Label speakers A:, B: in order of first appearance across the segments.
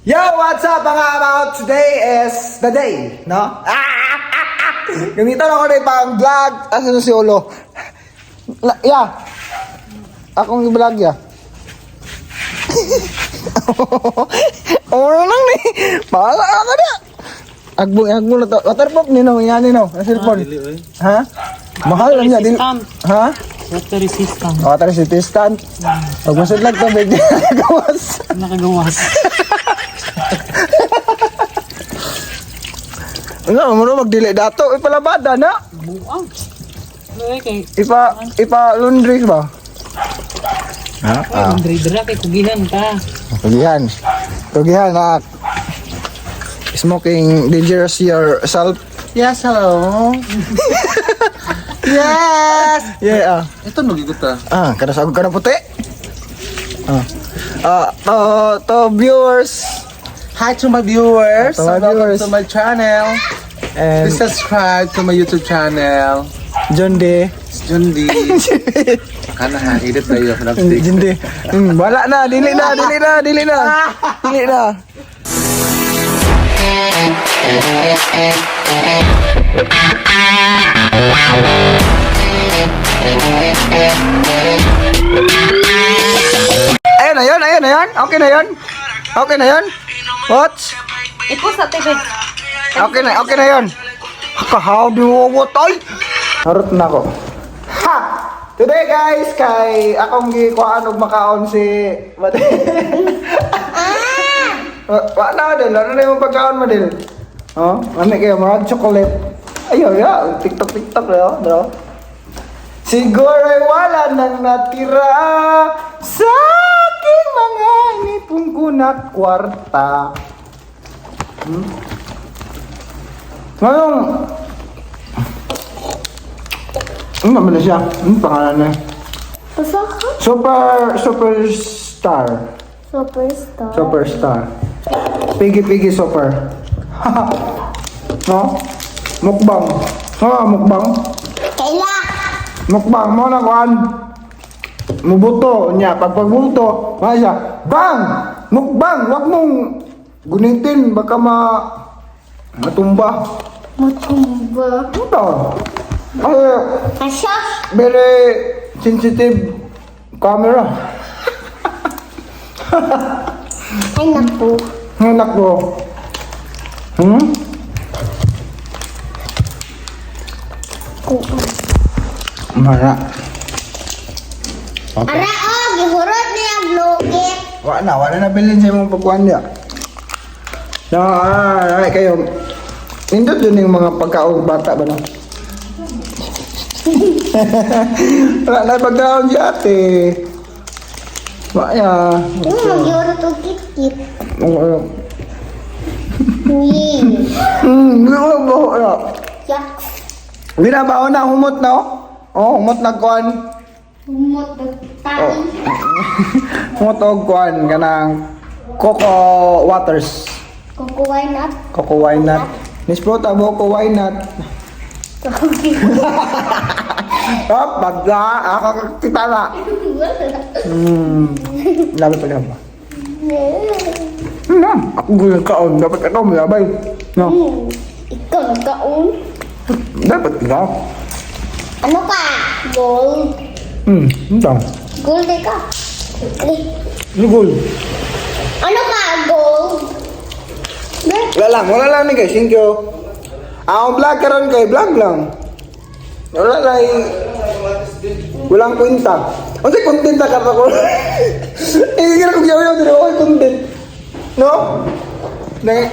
A: Yo, what's up, mga about? Today is the day, no? Ah! Gamitan ako na pang vlog. Asa na si Olo? Ya. Akong vlog ya. Oro lang ni. Bahala ka na. Agbong, agbong na to. Waterproof ni no, ingani no. Ang cellphone. Ha? Mahal lang niya.
B: Resistant.
A: Ha?
B: Water resistant.
A: Water resistant. Pag masudlag tubig, gawas.
B: Nakagawas.
A: Ano, mo magdili dato. Ipalabada na.
B: Buang. Ano eh kay
A: Ipa laundry ba? Ha?
B: ah. Andre dra kay kugihan ta.
A: Tugihan. Tugihan na. Smoking dangerous yourself.
C: Yes, hello. Yes!
A: Yeah.
C: Ito magigot ah.
A: Ah, kada sa ka na puti. Ah. Ah, to viewers
C: Hi to my viewers.
A: To my
C: Welcome
A: viewers.
C: to my channel.
A: And
C: Please subscribe to my YouTube channel.
A: John D.
C: It's Jundi. Kana ha, edit na yun. Lipstick.
A: John D. Wala na, dili na, dili na, dili na. Dili na. Ayun na yun, ayun na yun. Okay na yun. Okay na yun. What?
B: Ipo sa TV.
A: Okay na yun. Kahaw di mo ay. Harot na ako. Ha! Today, guys, kay akong gikuhaan og makaon si Wa na din, ano na yung pagkaon mo din? Oh, ano kayo mga chocolate. Ayo ya, TikTok TikTok yo, bro. Siguro ay wala nang natira sa aking mga inipon ko na kwarta. Ngayong... Ano naman na siya? Ano pangalan niya?
D: Basta ka?
A: Superstar.
D: Superstar.
A: Superstar. Piggy Piggy Super. No? Mukbang. Ah, mukbang.
D: Kaila!
A: Mukbang mo na kuan. Mubuto niya. Pag pagbuto, mga siya, bang! Mukbang! Wag mong gunitin. Baka matumba.
D: Matumba.
A: Ito. Ay,
D: Asya!
A: very sensitive camera.
D: Ay naku.
A: Ang anak ko.
D: Kuan.
A: Mara. Okay.
D: Ara oh, gihurot niya ang lugit.
A: Wala na nabilin sa imong pagkuhan niya. No, ay, kayo. Nindot yun yung mga pagkaon bata ba no? Wala na pagkaon siya ate. Wala ya.
D: Gihurot og kit-kit.
A: Oo.
D: Yee.
A: Hindi ko ba?
D: Yaks.
A: Hindi na ba na humot na oh? Oh, humot na kuan.
D: Humot na tayo.
A: Humot og kuan kanang Coco Waters.
D: Coco, why not?
A: Coco why not? Nisprota mo ko why not? Oh, bagla ako kita na. Labi pa ba? Ako gulang kaon, dapat ikaw malabay. No,
D: Ikaw nagkaon.
A: dapat ikaw.
D: Ano ka? Gold.
A: Ito.
D: Gold eh ka. Eh,
A: Lugol.
D: ano ka? Gold.
A: Wala lang ni guys, thank you. Ang vlog karon kay vlog lang. Wala lang walang kwenta. Unsay content ta karon ko? Eh, kira ko yaw diri ko content. No? Nang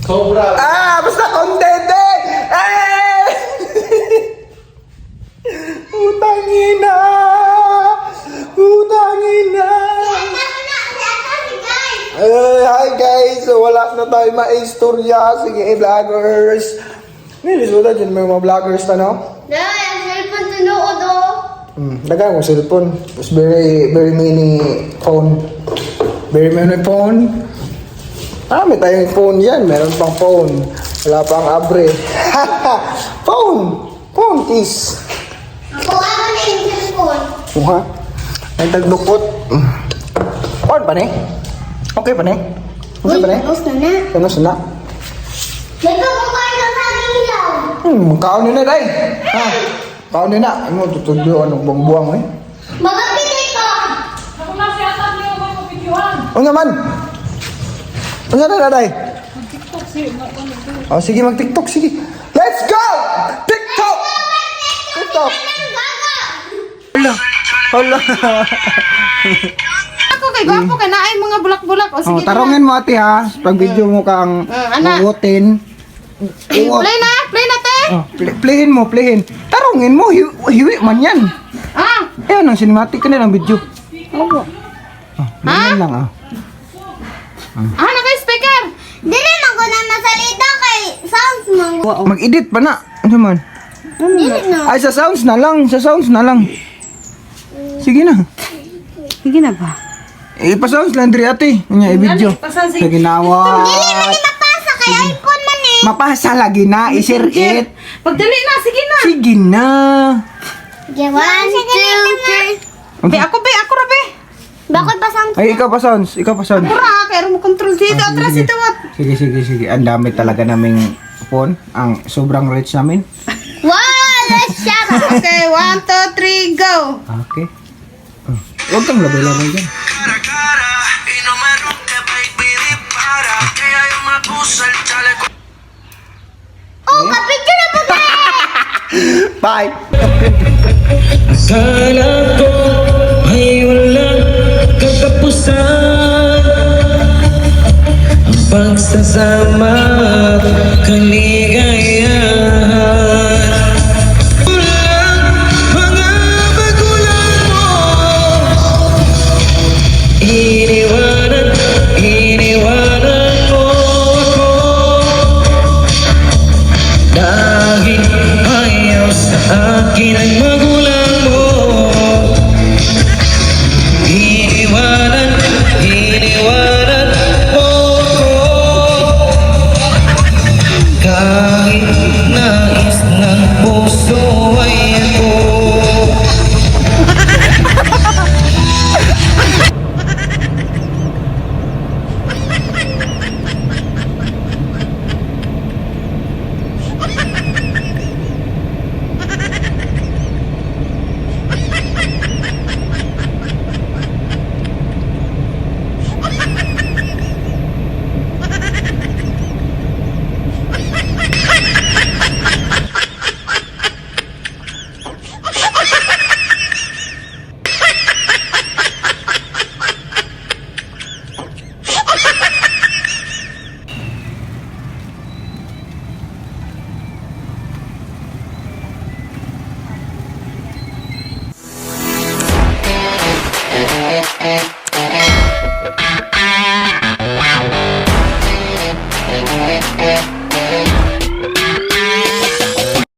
C: Sobra.
A: Ah, basta content eh! Eh! Utang ina! Utang ina! Eh, hi guys! So, wala na tayo maistorya. Sige, eh, vloggers. Nilisuda dyan may mga vloggers na, no?
D: Na, ang cellphone tinuod oh.
A: Dagan ko cellphone. It's very, very many phone. Very many phone. Ah, may tayong phone yan. Meron pang phone. Wala pang abre. Phone! Phone is.
D: Ako ako na yung cellphone.
A: Uha. Ay, tagdukot. On pa ni? Okay pa ni? Unsa ba na?
D: Tapos na na.
A: Ano na?
D: May pagkukain ka sa aking ilaw.
A: Kaon na day. Ha? Kaon na. Ano tutudyo anong buwang-buwang eh.
D: Magapit ko.
B: Ako na siya atag niyo mo videohan.
A: Unsa man? Unsa na day?
B: TikTok si
A: Oh, sige mag-TikTok sige. Let's go! TikTok! TikTok. Hala. Hala.
E: Ako kay gwapo kay naay mga bulak-bulak. O
A: Oh,
E: sige.
A: tarongin mo ate ha. Pag video mo kang
E: ana.
A: hugutin.
E: Eh, play na, play na te.
A: Oh, playhin mo, playhin. Tarongin mo, hiwi man yan.
E: Ah,
A: Ayan, ang cinematic ka na ng video.
E: opo.
A: Oh, ganyan lang ah.
E: Ah, na kay speaker.
D: Dili man ko na masalita kay sounds man.
A: Mag-edit pa na. Ano man?
D: Dili na.
A: Ay, sa sounds na lang. Sa sounds na lang. Sige na.
E: Sige na ba?
A: Ipa-sounds lang diri ate. Nya i-video.
B: Pasan
A: Sa ginawa.
D: Dili man ni mapasa kay iPhone man eh.
A: Mapasa lagi na. I-share it.
E: Pagdali na, sige na.
A: Sige na.
D: Okay, one, two, three.
E: Be, ako be, ako ra be.
D: Bakit pa sounds?
A: Ay, ikaw pa sounds. Ikaw pa sounds.
E: Ako ra, kay mo control dito,
A: Ah,
E: atras
A: sige.
E: ito. What?
A: Sige, sige, sige. Ang dami talaga naming phone. Ang sobrang rich namin.
D: Wow, let's shut up.
E: Okay, one, two, three, go.
A: Okay. Oh. Huwag kang labay-labay dyan.
D: Oh, kapicture na po
A: Bye!
F: Akala ko ay walang katapusan ang pagsasama at kaligayahan. Kulang mga magulang mo. Iniwanan, iniwanan mo ako dahil ayaw sa akin ang magulang mo. Iniwanan, iniwanan mo ko. Kahit nais ng puso ay ako.